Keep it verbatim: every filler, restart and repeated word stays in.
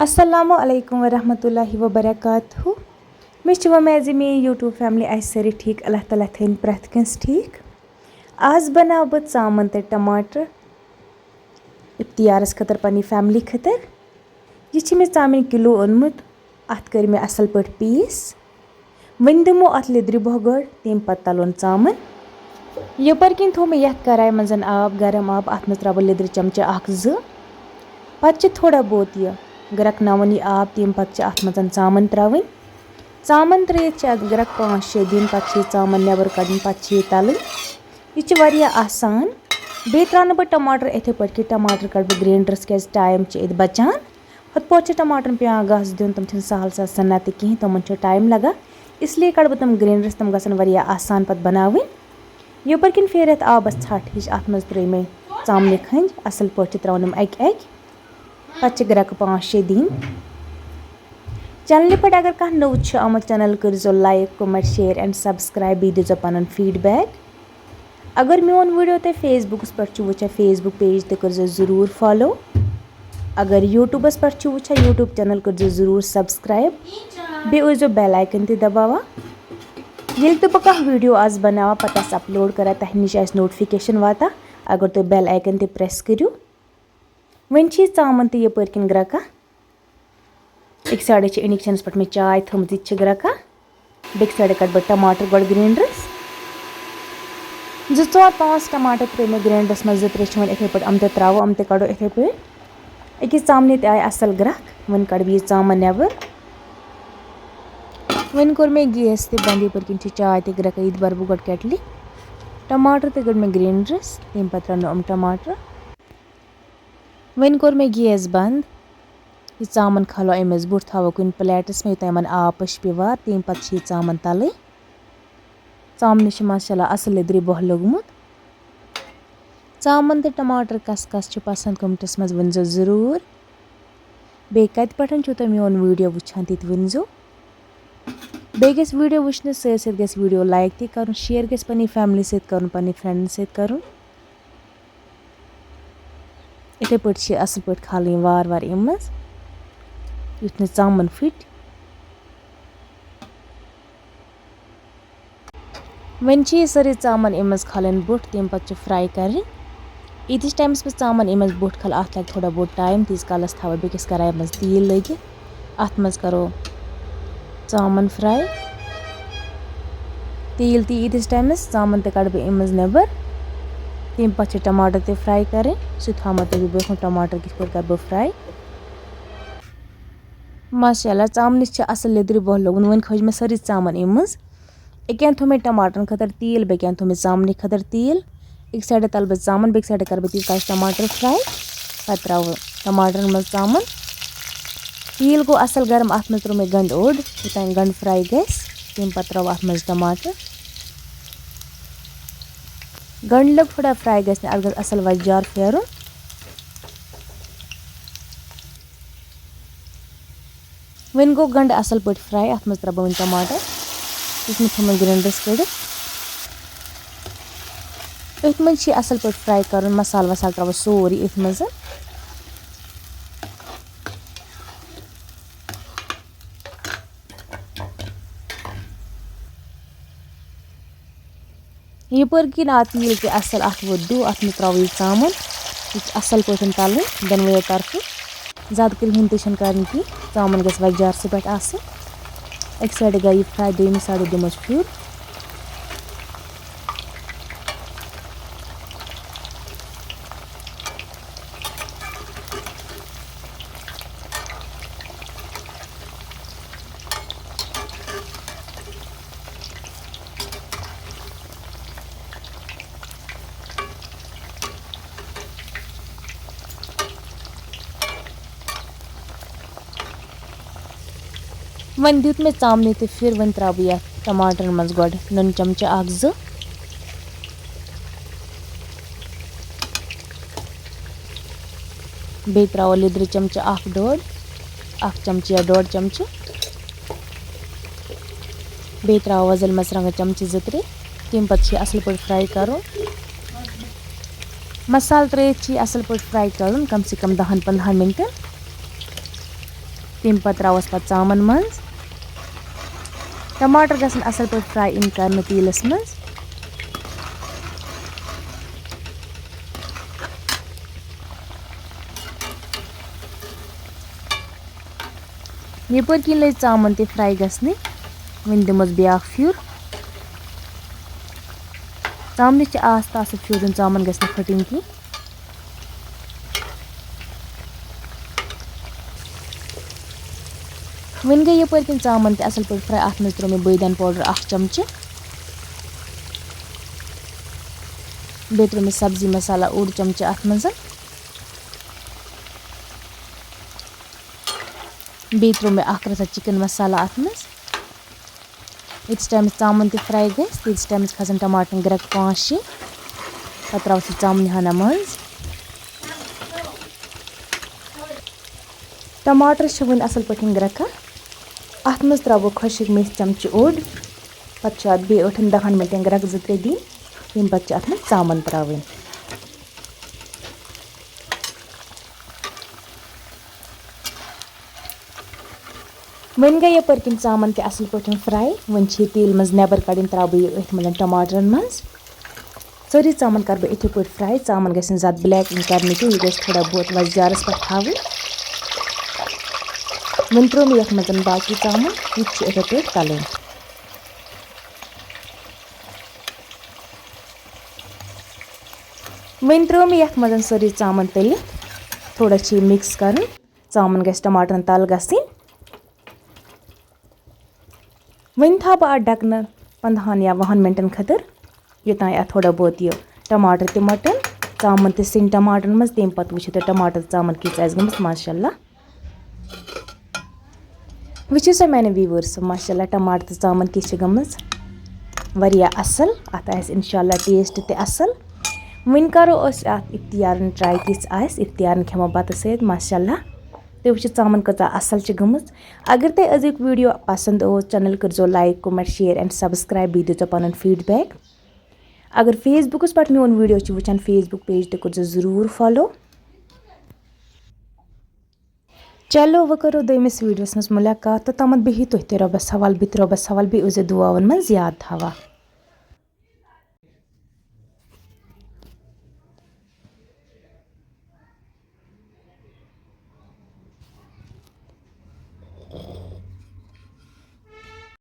السلام علیکم ورحمۃ اللہ وبرکاتہ۔ مےٚ چھِ وۄمید زِ میٛٲنۍ YouTube family آسہِ سٲری ٹھیٖک۔ اللہ تعالیٰ تھٲیِن پرٛٮ۪تھ کٲنٛسہِ ٹھیٖک۔ آز بَناوٕ بہٕ ژامَن تہٕ ٹماٹر اِفتِیارَس خٲطرٕ، پنٛنہِ family خٲطرٕ۔ یہِ چھِ مےٚ ژامَن کِلوٗ اوٚنمُت۔ اَتھ کٔرۍ مےٚ اَصٕل پٲٹھۍ piece۔ وۄنۍ دِمو اَتھ لیٚدرِ بۄہ گۄڈٕ، تَمہِ پَتہٕ تَلون ژامَن۔ یَپٲرۍ کِنۍ تھوٚو مےٚ یَتھ کَرایہِ منٛز آب، گرم آب، اَتھ منٛز ترٛاوٕ بہٕ لیٚدرِ چمچہٕ اَکھ زٕ۔ پَتہٕ چھِ تھوڑا بہت یہِ گرٛٮ۪کناوُن یہِ آب، تَمہِ پَتہٕ چھِ اَتھ منٛز ژامَن ترٛاوٕنۍ۔ ژامَن ترٛٲیِتھ چھِ اَتھ گرٛٮ۪کھ پانٛژھ شےٚ دِنۍ، پَتہٕ چھِ یہِ ژامَن نٮ۪بَر کَڑٕنۍ، پَتہٕ چھِ یہِ تَلٕنۍ۔ یہِ چھِ واریاہ آسان۔ بیٚیہِ ترٛاونہٕ بہٕ ٹماٹر یِتھَے پٲٹھۍ کہِ ٹماٹر کَڑٕ بہٕ گرٛینڈرَس، کیٛازِ time چھِ أتھۍ بَچان۔ ہُتھ پٲٹھۍ چھِ ٹماٹرَن پٮ۪وان گاسہٕ دیُن، تِم چھِنہٕ سَہَل سَہَل سَنان تہِ کِہیٖنۍ، تِمَن چھُ time لَگان۔ اِسلیے کَڑٕ بہٕ تِم گرٛینڈرَس، تِم گژھن واریاہ آسان پَتہٕ بَناوٕنۍ۔ یَپٲرۍ کِنۍ پھیرِ اَتھ آبَس ژھَٹھ ہِش، اَتھ منٛز ترٛٲے مےٚ ژامنہِ کھٔنٛجۍ، اَصٕل پٲٹھۍ چھِ ترٛاوٕنۍ یِم اَکہِ اَکہِ۔ پَتہٕ چھِ گرٛٮ۪کہٕ پانٛژھ شےٚ دِنۍ۔ چینلہِ پٮ۪ٹھ اگر کانٛہہ نوٚو چھُ آمُت، channel کٔرۍزیو like، comment، share and subscribe، بیٚیہِ دیٖزیو پَنُن feedback۔ اگر میون video تۄہہِ Facebookس پٮ۪ٹھ چھُ وٕچھان، Facebook page تہِ کٔرۍزیو ضروٗر follow۔ اگر YouTubeس پٮ۪ٹھ چھُ وٕچھان، YouTube channel کٔرۍزیو ضروٗر subscribe۔ بیٚیہِ ٲسۍزیو bell icon تہِ دباوان۔ ییٚلہِ تہِ بہٕ کانٛہہ video آسہٕ بَناوان، پَتہٕ آسہٕ upload کَران، تۄہہِ نِش آسہِ notification واتان، اگر تُہۍ bell icon تہِ press کٔرِو۔ وۄنۍ چھِ یہِ ژامَن تہِ یَپٲرۍ کِنۍ گرٛٮ۪کان۔ أکِس side چھِ inductionس پٮ۪ٹھ مےٚ چاے تھٲومٕژ، یہِ تہِ چھِ گرٛٮ۪کان۔ بیٚکہِ side کَڑٕ بہٕ ٹماٹر گۄڈٕ گرٛینڈرَس۔ زٕ، ژور، پانٛژھ ٹماٹر ترٛٲے مےٚ گرٛینڈرَس منٛز، زٕ ترٛےٚ چھِ وۄنۍ یِتھَے پٲٹھۍ، یِم تہِ ترٛاوو، یِم تہِ کَڑو یِتھَے پٲٹھۍ۔ أکِس ژامنہِ تہِ آیہِ اَصٕل گرٛٮ۪کھ، وۄنۍ کَڑٕ بہٕ یہِ ژامَن نٮ۪بر۔ وۄنۍ کوٚر مےٚ gas تہِ بنٛد، یَپٲرۍ کِنۍ چھِ چاے تہِ گرٛٮ۪کان، یہِ تہِ بَرٕ بہٕ گۄڈٕ کیٹلہِ۔ ٹماٹر تہِ کٔڑۍ مےٚ گرٛینڈرَس، تَمہِ پَتہٕ رَنو یِم ٹماٹر۔ وۄنۍ کوٚر مےٚ gas بنٛد۔ یہِ ژامَن کھالو اَمہِ منٛز بوٚٹھ، تھاوو کُنہِ plateس منٛز، یوٚتام یِمَن آب پَشپہِ وار، تَمہِ پَتہٕ چھِ یہِ ژامَن تَلٕنۍ۔ ژامنہِ چھِ ماشاءاللہ اَصٕل لیٚدرِ بۄہ لوٚگمُت۔ ژامَن تہٕ ٹماٹر کَس کَس چھِ پَسنٛد، commentس منٛز ؤنۍزیو ضروٗر۔ بیٚیہِ کَتہِ پٮ۪ٹھ چھُو تُہۍ میون video وٕچھان، تہِ تہِ ؤنۍزیو۔ بیٚیہِ گژھِ video وٕچھنَس سۭتۍ سۭتۍ گژھِ video like تہِ کَرُن، share گژھِ پنٛنہِ family سۭتۍ کَرُن، پنٛنہِ friendن سۭتۍ کَرُن۔ یِتھَے پٲٹھۍ چھِ اَصٕل پٲٹھۍ کھالٕنۍ وارٕ وارٕ اَمہِ منٛز، یُتھ نہٕ ژامَن پھٕٹہِ۔ وۄنۍ چھِ یہِ سٲرٕے ژامَن اَمہِ منٛز کھالٕنۍ بوٚٹھ، تَمہِ پَتہٕ چھِ fry کَرٕنۍ۔ ییٖتِس timeس منٛز ژامَن اَمہِ منٛز بوٚٹھ کھالہٕ، اَتھ لَگہِ تھوڑا بہت time، تیٖتِس کالَس تھاوو بیٚکِس کَرایہِ منٛز تیٖل لٲگِتھ۔ اَتھ منٛز کَرو ژامَن fry۔ تیٖل تہِ ییٖتِس timeس، ژامَن تہِ کَڑٕ بہٕ اَمہِ منٛز نٮ۪بَر۔ تَمہِ پَتہٕ چھِ ٹماٹر تہِ fry کَرٕنۍ، سُہ تہِ ہاوہو تۄہہِ بہٕ برٛونٛہہ کُن ٹماٹر کِتھ پٲٹھۍ کَرٕ بہٕ fry۔ ماشاءاللہ، ژامنِس چھِ اَصٕل لیٚدرِ بۄہ لوٚگمُت۔ وۄنۍ کھٲج مےٚ سٲرٕے ژامَن اَمہِ منٛز۔ أکیٛاہ تھوٚو مےٚ ٹماٹرَن خٲطرٕ تیٖل، بیٚکیٛاہ تھوٚو مےٚ ژامنہِ خٲطرٕ تیٖل۔ أکِس side تَلہٕ بہٕ ژامَن، بیٚکہِ side کَرٕ بہٕ تیٖتِس کالَس ٹماٹر fry، پَتہٕ ترٛاوٕ ٹماٹرَن منٛز ژامَن۔ تیٖل گوٚو اَصٕل گرم، اَتھ منٛز ترٛوو مےٚ گَنٛڈٕ اوٚڑ، یوٚتام گَنٛڈٕ fry گژھِ، تَمہِ پَتہٕ ترٛاوٕ اَتھ منٛز ٹماٹر۔ گَنٛڈٕ لوٚگ تھوڑا fry گژھنہِ، اَتھ گژھِ اَصٕل وَزجار پھیرُن۔ وۄنۍ گوٚو گنٛڈٕ اَصٕل پٲٹھۍ fry، اَتھ منٛز ترٛاوٕ بہٕ وۄنۍ ٹماٹر، یُس مےٚ تھوٚومُت گرٛینڈرَس کٔڑِتھ۔ أتھۍ منٛز چھِ یہِ اَصٕل پٲٹھۍ fry کَرُن، مصالہٕ وصالہٕ ترٛاوو سورُے أتھۍ منٛز۔ یَپٲرۍ کِنۍ آو تیٖل تہِ اَصٕل، اَتھ ووت دُہ، اَتھ منٛز ترٛاوو یہِ ژامَن۔ یہِ چھِ اَصٕل پٲٹھۍ تَلٕنۍ دۄنوَیو طرفہٕ۔ زیادٕ کرٛہِنۍ تہِ چھَنہٕ کَرٕنۍ کینٛہہ، ژامَن گژھِ وۄزجار سُہ پٮ۪ٹھ آسٕنۍ۔ اَکہِ side گٔے یہِ fry، دوٚیمہِ side دِموس پھیُر۔ وۄنۍ دیُت مےٚ ژامنہِ تہِ پھِر، وۄنۍ ترٛاوٕ بہٕ یَتھ ٹماٹرَن منٛز گۄڈٕ نُن چمچہٕ اَکھ زٕ، بیٚیہِ ترٛاوو لیٚدرِ چمچہٕ اَکھ ڈوٚڈ، اَکھ چمچہٕ یا ڈوٚڈ چمچہٕ، بیٚیہِ ترٛاوو وۄزٕلۍ مرژٕوانٛگن چمچہٕ زٕ ترٛےٚ۔ تَمہِ پتہٕ چھُ یہِ اَصٕل پٲٹھۍ fry کَرُن۔ مصالہٕ ترٛٲوِتھ چھُ یہِ اَصٕل پٲٹھۍ fry کَرُن، کم سے کم دَہَن پنٛدہَن مِنٹَن۔ تَمہِ پَتہٕ ترٛاوَس پَتہٕ ژامَن منٛز۔ ٹماٹر گژھن اَصٕل پٲٹھۍ fry یِنۍ کرنہٕ تیٖلَس منٛز۔ یپٲرۍ کِنۍ لٔج ژامَن تہِ fry گژھنہِ۔ وۄنۍ دِمَس بیٛاکھ پھیُر۔ ژامنہِ چھِ آستہٕ آستہٕ پھیُر دیُن، ژامَن گژھِ نہٕ پھٕٹٕنۍ کینٛہہ۔ وۄنۍ گٔے یپٲرۍ کِنۍ ژامَن تہِ اَصٕل پٲٹھۍ fry۔ اَتھ منٛز ترٛوو مےٚ بٲدیان powder اَکھ چمچہٕ۔ بیٚیہِ ترٛوو مےٚ سبزی مسالہ اوٚڑ چمچہٕ اَتھ منٛز۔ بیٚیہِ ترٛوو مےٚ اَکھ رَژھا chicken مسالہ اَتھ منٛز۔ ییٖتِس ٹایمَس ژامَن تہِ fry گژھِ، تیٖتِس ٹایمَس کھَسَن ٹماٹرَن گرٛٮ۪کہٕ پانٛژھ شےٚ۔ پَتہٕ ترٛاوَس یہِ ژامنہِ ہنا منٛز۔ ٹماٹر چھِ وٕنۍ اَصٕل پٲٹھۍ گرٛٮ۪کان۔ اَتھ منٛز ترٛاوٕ بہٕ خۄشِک میٚتھِ چمچہٕ اوٚڑ۔ پَتہٕ چھُ اَتھ بیٚیہِ ٲٹھَن دَہَن مِنٹَن گرٛٮ۪کہٕ زٕ ترٛےٚ دِنۍ۔ تَمہِ پَتہٕ چھِ اَتھ منٛز ژامَن ترٛاوٕنۍ۔ وۄنۍ گٔے یَپٲرۍ کِنۍ ژامَن تہِ اَصٕل پٲٹھۍ fry۔ وۄنۍ چھِ یہِ تیٖل منٛز نٮ۪بَر کَڑٕنۍ، ترٛاوٕ بہٕ یہِ أتھۍ منٛز ٹماٹرَن منٛز۔ سٲرٕے ژامَن کَرٕ بہٕ یِتھَے پٲٹھۍ fry۔ ژامَن گژھِ نہٕ زیادٕ black یِنۍ کَرنہٕ کینٛہہ، یہِ گژھِ تھوڑا بہت وَزجارَس پٮ۪ٹھ تھاوٕنۍ۔ وۄنۍ ترٛوو مےٚ یَتھ منٛز باقٕے ژامَن، یہِ تہِ چھِ یِتھَے پٲٹھۍ تَلٕنۍ۔ وۄنۍ ترٛٲو مےٚ یَتھ منٛز سٲرٕے ژامَن تٔلِتھ۔ تھوڑا چھِ یہِ mix کَرُن۔ ژامَن گژھِ ٹماٹرَن تَل گژھٕنۍ۔ وۄنۍ تھاوٕ بہٕ اَتھ ڈَکہٕ پنٛدہَن یا وُہَن مِنٹَن خٲطرٕ، یوٚتام اَتھ تھوڑا بہت یہِ ٹماٹر تہِ مۄٹَن، ژامَن تہِ سِنۍ ٹماٹرَن منٛز۔ تَمہِ پَتہٕ وٕچھِو تُہۍ ٹماٹر ژامَن کِژھ آسہِ گٔمٕژ، ماشاء اللہ۔ وٕچھِو سا میانہِ viewers، ماشاء اللہ ٹماٹر تہٕ ژامَن کِژھ چھِ گٔمٕژ، واریاہ اَصٕل۔ اَتھ آسہِ اِنشاء اللہ taste تہِ اَصٕل۔ وۄنۍ کَرو أسۍ اَتھ اِفتِیارَن try، کِژھ آسہِ۔ اِفتِیارَن کھٮ۪مو بَتہٕ سۭتۍ، ماشاء اللہ۔ تُہۍ وٕچھِو ژامَن کۭژاہ اَصٕل چھِ گٔمٕژ۔ اگر تۄہہِ أزیُک video پَسنٛد اوس، channel کٔرۍزیو like، comment، share and subscribe، بیٚیہِ دیٖزیو پَنُن feedback۔ اگر Facebookس پٮ۪ٹھ میون video چھِ وٕچھان، Facebook page تہِ کٔرۍزیو ضروٗر follow۔ چلو، وۄنۍ کَرو دوٚیمِس videoس منٛز مُلاقات، توٚتامَتھ بِہِو تُہۍ تہِ رۄبَس حوال، بہٕ تہِ رۄبَس حوال، بیٚیہِ ٲسۍزیو دُعاوَن منٛز یاد تھاوان۔